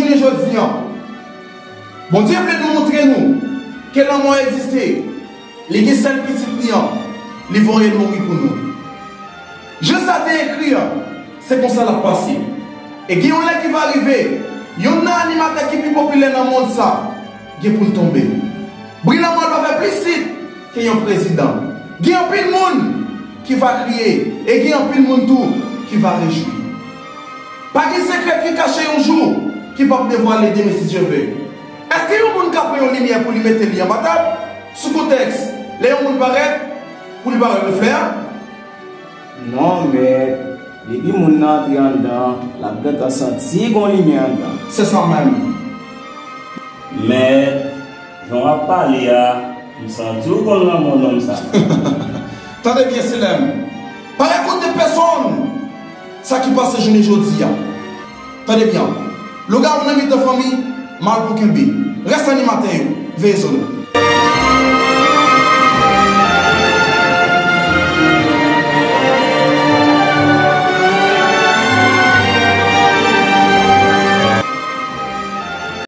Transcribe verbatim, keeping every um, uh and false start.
Jounen jodi an, Bondye vle nou montre nou ke lanmò egziste. Li gen sèl pitit li an, li voye l mouri pou nou. Jan sa te ekri an, se konsa l ap pase. E gen yon lè ki va rive, yonn nan animatè ki pi popilè nan mond sa gen pou l tonbe. Bri lanmò l va fè plis it ke yon prezidan. Gen anpil moun ki va kriye, e gen anpil moun tou ki va rejwi. Pa gen sekrè ki kache yon jou ki p ap devwale demen si Dye ve. Èske yon moun ka pran yon limyè pou li mete li anba tab? Sou kontèks, lè yon moun parèt, pou li pa wè reflè a? Non, mèt. Depi moun nan antre anndan, l ap gentan santi gon limyè anndan. Se sa menm. Mèt, jan w ap pale a, m santi w konn lanmò nonm sa. Tande byen, Selèm. Pa ekoute pèsonn sa ki pase jounen jodi a. Tande byen. Lougawou nan mitan fanmi, mal pou kenbe. Rès animatè yo, veye zo nou.